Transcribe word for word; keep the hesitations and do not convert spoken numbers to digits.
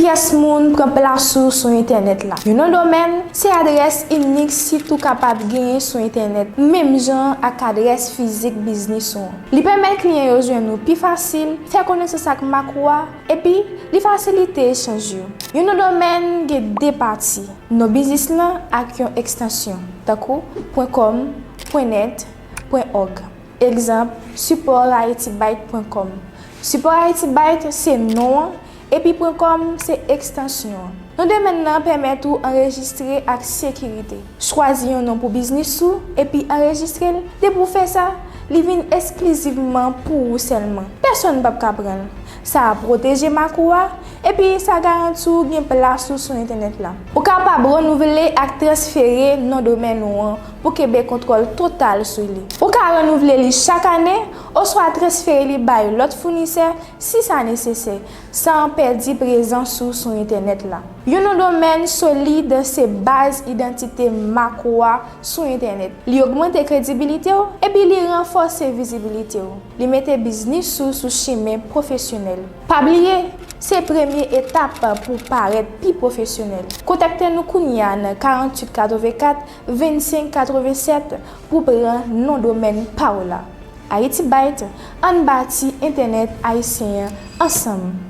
Kiyès moun pran plas ou sou entènèt la? Yon non domèn se adrès inik sit ou kapab genyen sou entènèt, menm jan ak adrès fizik biznis ou an. Li pèmèt kliyan yo jwenn ou pi fasil, fè konesans ak mak ou a, epi li fasilite echanj yo. Yon non domèn gen de pati, non biznis lan ak yon ekstansyon, tankou pwen kòm, pwen nèt, pwen òg. Egzanp, support haiti byte pwen kòm. Support haiti byte se non an, epi pwen kòm se ekstansyon an. Non domèn nan pèmèt ou anrejistre ak sekirite. Chwazi yon non pou biznis ou epi anrejistre l. Depi w fè sa, li vin esklizivman pou ou sèlman. Pèsonn p ap ka pran l. Sa a pwoteje mak ou a, epi sa garanti w gen plas ou sou entènèt la. Ou kapab renouvle ak transfere non domèn ou an pou kenbe kontwòl total sou li. Ou ka renouvle li chak ane oswa transfere li bay lòt founisè si sa nesesè, san pèdi prezans ou sou entènèt la. Yon non domèn solid se baz idantite mak ou a sou entènèt. Li ogmante kredibilite w epi li ranfòse vizibilite w. Li mete biznis ou sou chimen pwofesyonèl. Pa bliye, se premye etap pou w parèt pi pwofesyonèl. Kontakte nou kounye a nan karanntuit katrevenkat, vennsenk katrevensèt pou w pran non domèn pa w la. Haiti Byte, ann bati entènèt ayisyen an ansanm!